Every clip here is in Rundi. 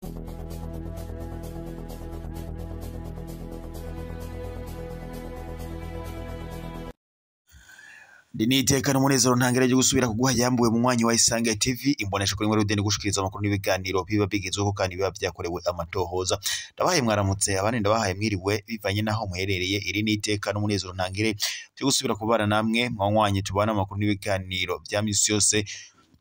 Ndi niteka n'umunezero ntangere ryo gusubira kuguha yambuwe mu mwanya wa Isange TV, imbonesha kuri mwere udende gushikiriza amakuru n'ibiganiro biba bigezweho kandi biba vyakorewe amatohoza. Ndabahaye mwaramutse, abandi ndabahaye mwiriwe bivanye naho muherereye. Iri niteka n'umunezero ntangere ryo gusubira kubana namwe mwanywanyi tubana amakuru n'ibiganiro vya misi yose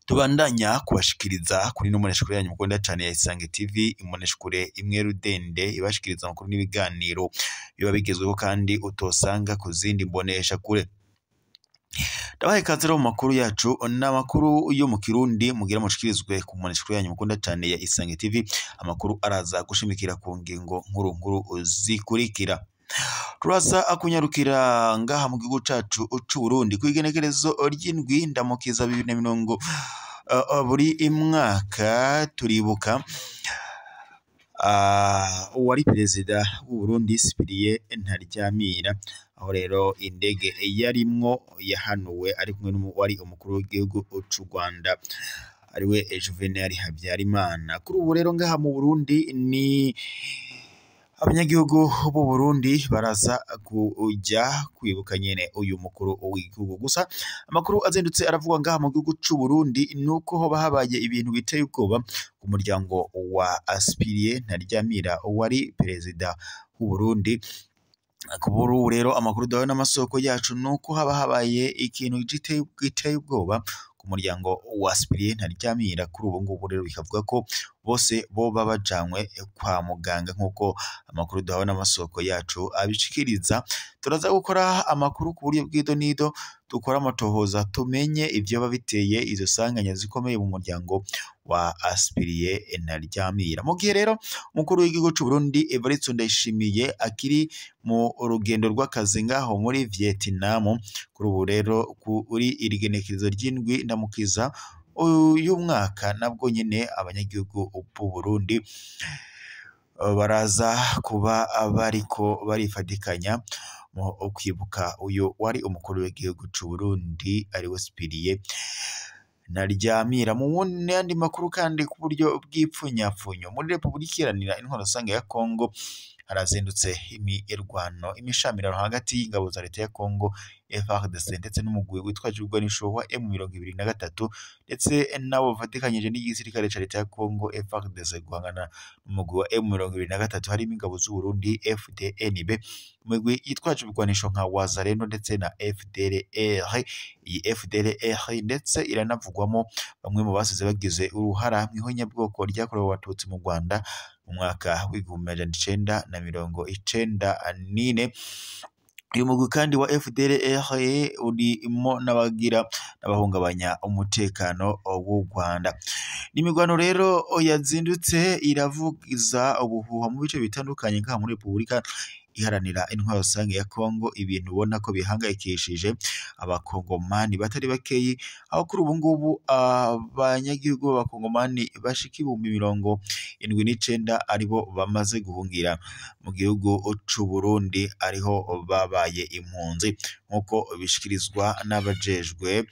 tubandanya kubashikiriza kuri no kure yanyu mukunda cane ya Isange TV, imboneshakure imwe rudende ibashikiriza amakuru n'ibiganiro biba bigezweho kandi utosanga ku zindi mboneshakure. Ndabahaye ikaze rero mu makuru yacu, ni amakuru yo mu Kirundi mugira mushikirizwe ku mboneshakure yanyu mukunda cane ya Isange TV. Amakuru araza gushimikira ku ngingo nkuru nkuru zikurikira. Turaza kunyarukira ngaha mu gihugu cacu c'Uburundi kw'igenekerezo ry'indwi ndamukiza 2020 buri mwaka turibuka uwari perezida w'Uburundi Cyprien Ntaryamira, aho rero indege yarimwo yahanuwe ari kumwe n'uwari umukuru w'igihugu c'u Rwanda ariwe Juvenal Habyarimana. Kuri ubu rero ngaha mu Burundi ni abanyagihugu b'u Burundi baraza kuja kwibuka nyene uyu mukuru w'igihugu. Gusa amakuru azindutse aravugwa ngaha mu gihugu c'u Burundi nuko hoba habaye ibintu biteye ubwoba ku muryango wa Cyprien Ntaryamira wari perezida w'u Burundi. Kuri ubu rero amakuru duhawe n'amasoko yacu nuko haba habaye ikintu giteye ubwoba ku muryango wa Cyprien Ntaryamira. Kuri ubu ngubu rero bikavuga ko bose boba bajanywe kwa muganga nk'uko amakuru duhawe n'amasoko yacu abishikiriza. Turaza gukora amakuru ku buryo bw'idonido, dukora amatohoza tumenye ivyoba biteye izo sanganya zikomeye mu muryango wa Cyprien Ntaryamira. Mu gihe rero umukuru w'igihugu c'u Burundi Evariste Ndayishimiye akiri mu rugendo rw'akazi ngaho muri Vietnam, kuri ubu rero kuri iri genekerezo ry'indwi ndamukiza uyu mwaka nabwo nyene abanyagihugu b'u Burundi baraza kuba bariko barifadikanya mu kwibuka uyu wari umukuru w'igihugu c'u Burundi ariwe Cyprien Ntaryamira. Mu yandi makuru kandi ku buryo bw'ipfunyapfunyo, muri Repubulika Iharanira Intwaro Rusange ya Kongo harazindutse imirwano, imishamirano hagati y'ingabo za leta ya Kongo FARDC ndetse n'umugwi witwaje ibigwanisho wa M23, ndetse nabo bafatikanyije n'igisirikare ca leta ya Kongo FARDC guhangana n'umugwi wa M23, harimo ingabo z'u Burundi FDNB, umugwi yitwaje ibigwanisho nka Wazalendo ndetse na FDLR. Iyi FDLR ndetse iranavugwamo bamwe mu basize bagize uruhara mw'ihonyabwoko ryakorewe Abatutsi mu Rwanda mu mwaka w'1994. Uyu mugwi kandi wa FDLR urimo n'abagira n'abahungabanya umutekano w'u Rwanda. N'imigwano rero yazindutse iravugiza ubuhuha mu bice bitandukanye ngaha muri Repubulika Iharanira Intwaro Rusange ya Kongo, ibintu ubona ko bihangayikishije abakongomani batari bakeyi, aho kuri ubu ngubu abanyagihugu b'abakongomani bashika 79,000 aribo bamaze guhungira mu gihugu c'u Burundi, ariho babaye impunzi nk'uko bishikirizwa n'abajejwe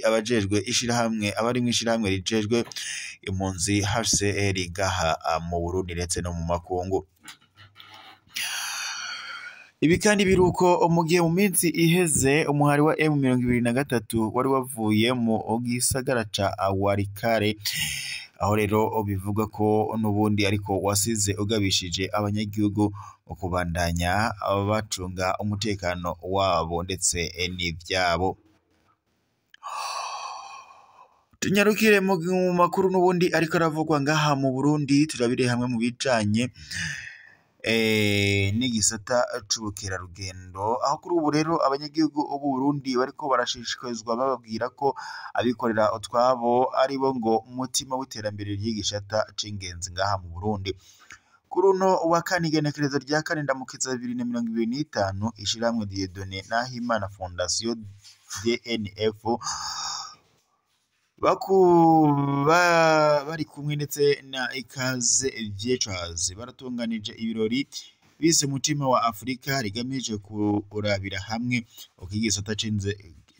abajejwe ishirahamwe, abari mw'ishirahamwe rijejwe impunzi HCR ngaha mu Burundi ndetse no mu makungu. Ibi kandi biruko mu gihe mu minsi iheze umuhari wa M23 wari wavuye mu gisagara ca Walikale, aho rero bivuga ko n'ubundi ariko wasize ugabishije abanyagihugu mu kubandanya bacunga umutekano wabo ndetse n'ivyabo. Tunyarukire mu makuru n'ubundi ariko aravugwa ngaha mu Burundi, turabire hamwe mu bijanye n'igisata c'ubukerarugendo, aho kuri ubu rero abanyagihugu b'u Burundi bariko barashishikarizwa bababwira ko abikorera utwabo aribo ngo umutima w'iterambere ry'igisata c'ingenzi ngaha mu Burundi. Kuri uno wa kane igenekerezo rya kane ndamukiza 2025, ishirahamwe Dieudonné Nahimana Fondation DNF bari kumwe ndetse na Ikaze Ventures baratunganije ibirori bise Mutima wa Afrika, rigamije kurabira hamwe uko igisata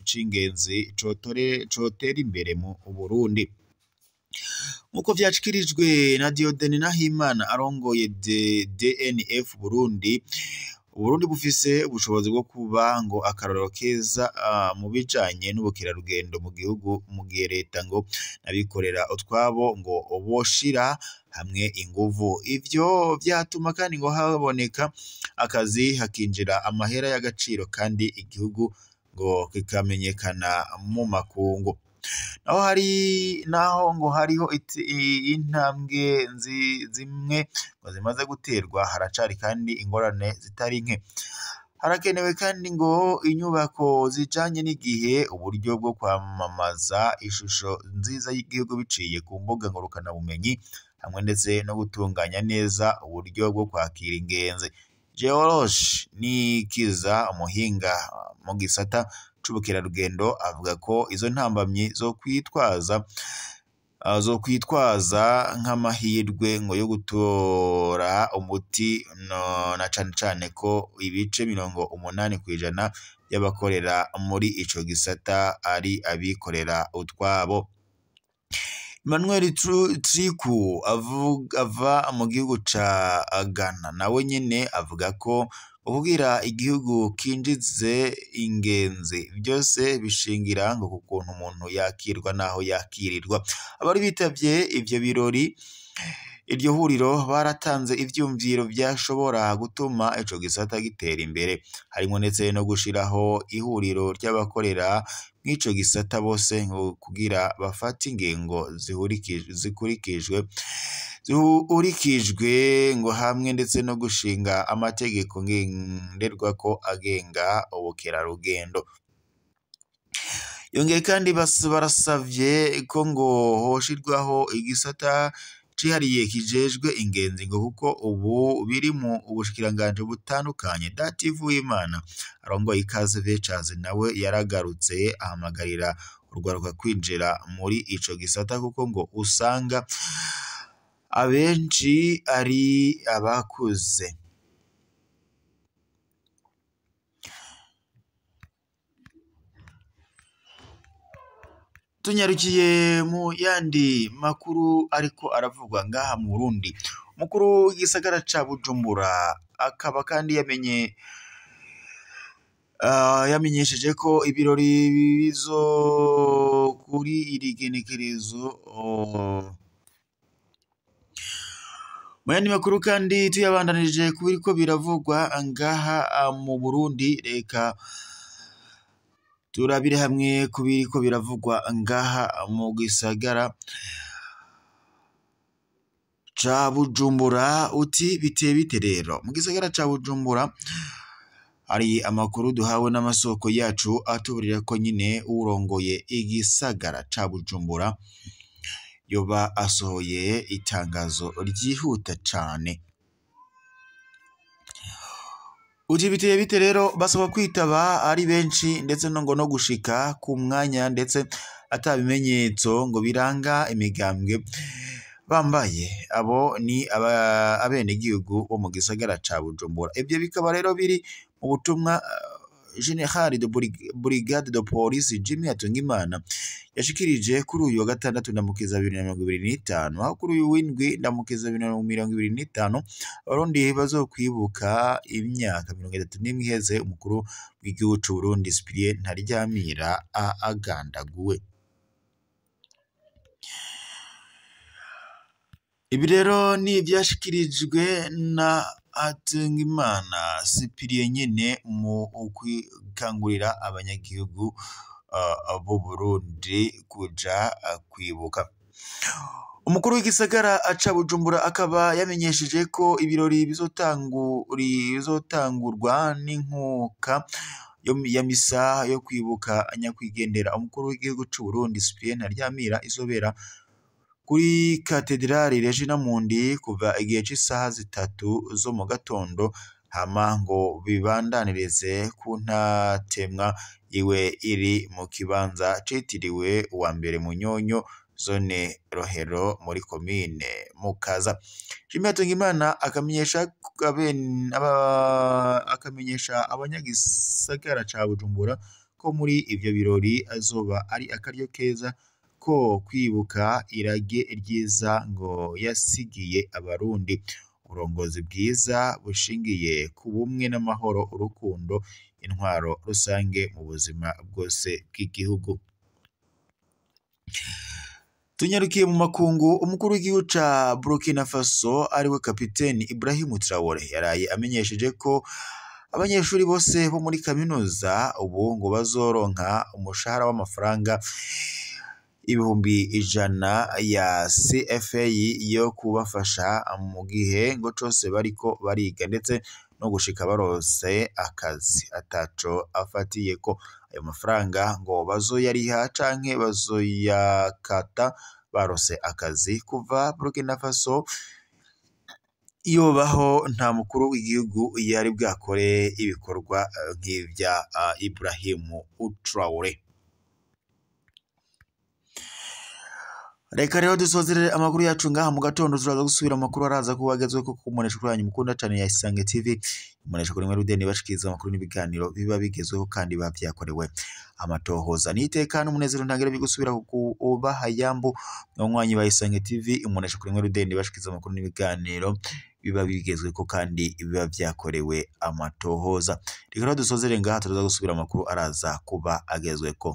c'ingenzi cotera imbere mu Burundi. Nkuko vyashikirijwe na Dieudonne Nahimana arongoye DNF Burundi, Uburundi bufise ubushobozi bwo kuba ngo akarorero keza mu bijanye n'ubukerarugendo mu gihugu, mu gihe leta ngo n'abikorera utwabo ngo boshira hamwe inguvu. Ivyo vyatuma kandi ngo haboneka akazi, hakinjira amahera y'agaciro kandi igihugu ngo kikamenyekana mu makungu. Naho hari naho ngo hariho intambwe zimwe ngo zimaze guterwa, haracari kandi ingorane zitari nke. Harakenewe kandi ngo inyubako zijanye n'igihe, uburyo bwo kwamamaza ishusho nziza y'igihugu biciye ku mbuga ngurukanabumenyi, hamwe ndetse no gutunganya neza uburyo bwo kwakira ingenzi. George Nikiza, umuhinga mu gisata c'ubukerarugendo, avuga ko izo ntambamyi zo kwitwaza nk'amahirwe ngo yo gutora umuti, na cane cane ko ibice 80% by'abakorera muri ico gisata ari abikorera utwabo. Emmanuel Triku ava mu gihugu ca Ghana, nawe nyene avuga ko kugira igihugu kinjize ingenzi byose bishingira ngo ku kuntu umuntu yakirwa naho yakirirwa. Abari bitavye ivyo birori, iryo huriro, baratanze ivyumviro vyashobora gutuma ico gisata gitera imbere, harimwo ndetse no gushiraho ihuriro ry'abakorera mw'ico gisata bose ngo kugira bafate ingingo zihurikijwe ngo hamwe ndetse no gushinga amategeko ngenderwako agenga ubukerarugendo. Yongeye kandi barasavye ko ngo hoshirwaho igisata cihariye kijejwe ingenzi ngo kuko ubu biri mu ubushikiranganji butandukanye. Dative Uwimana arongoye Ikaze Ventures nawe yaragarutse ahamagarira urwaruka kwinjira muri ico gisata kuko ngo usanga abenshi ari abakuze. Tunyarukiye mu yandi makuru ariko aravugwa ngaha mu Burundi. Umukuru w'igisagara ca Bujumbura akaba kandi yamenyesheje ko ibirori bizo kuri iri genekerezo. Mu yandi makuru kandi tuyabandanije kubiriko biravugwa ngaha mu Burundi, reka turabire hamwe kubiriko biravugwa ngaha mu gisagara ca Bujumbura. Uti biteye bite rero mu gisagara ca Bujumbura? Hari amakuru duhawe n'amasoko yacu atuburira ko nyine urongoye igisagara ca Bujumbura yoba asohoye itangazo ryihuta cane. Uti biteye bite rero? Basaba kwitaba ari benshi ndetse no ngo no gushika ku mwanya ndetse atabimenyetso ngo biranga imigambwe bambaye. Abo ni abenegihugu bo mu gisagara ca Bujumbura. Ivyo bikaba rero biri mu butumwa General de Brigade de Police Jimmy Hatungimana yashikirije kuri uyu wa gatandatu Ndamukiza 2025, aho kuri uyu w'indwi Ndamukiza 2025 Abarundi bazokwibuka imyaka 31 iheze umukuru w'igihugu c'u Burundi Cyprien Ntaryamira agandaguwe. Ibi rero ni ivyashikirijwe na Hatungimana Cyprien nyene mu kwikangurira abanyagihugu b'u Burundi kuja kwibuka. Umukuru w'igisagara ca Bujumbura akaba yamenyesheje ko ibirori bizotangurwa n'inkuka ya misa yo kwibuka nyakwigendera umukuru w'igihugu c'u Burundi Cyprien Ntaryamira izobera kuri Katedrali Regina Mundi kuva igihe c'isaha 3 zo mu gatondo, hama ngo bibandanirize ku ntatemwa iwe iri mu kibanza citiriwe uwa mbere Munyonyo, zone Rohero muri komine Mukaza. Jimmy Hatungimana akamenyesha abanyagisagara ca Bujumbura ko muri ivyo birori azoba ari akaryo keza ko kwibuka irage ryiza ngo yasigiye Abarundi, uburongozi bwiza bushingiye ku bumwe n'amahoro, urukundo, intwaro rusange mu buzima bwose bw'igihugu. Tunyarukiye mu makungu, umukuru w'igihugu ca Burkina Faso ariwe kapiteni Ibrahim Traore yaraye amenyesheje ko abanyeshuri bose bo muri kaminuza ubu ngo bazoronka umushahara w'amafaranga 100,000 ya CFA yo kubafasha mu gihe ngo cose bariko bariga, ndetse no gushika barose akazi ataco afatiyeko. Ayo mafaranga ngo bazoyariha canke bazoyakata barose akazi. Kuva Burkina Faso yobaho nta mukuru w'igihugu yari bwakore ibikorwa nk'ivya Ibrahim Traore. Reka rero dusozerere amakuru yacu ngaha mu gatondo, turaza gusubira amakuru araza kuba agezweho ku munesha kuri yanyu mukunda cane ya Isange TV, umunesha kuri Mwerudeni bashikiriza amakuru n'ibiganiro biba bigezweho kandi biba vyakorewe amatohoza. Niteka n'umunezero ntangere bigusubira kubaha yambu mwanywanyi ba Isange TV, umunesha kuri Mwerudeni bashikiriza amakuru n'ibiganiro biba bigezweho kandi biba vyakorewe amatohoza. Reka rero dusozere ngaha, turaza gusubira amakuru araza kuba agezweko.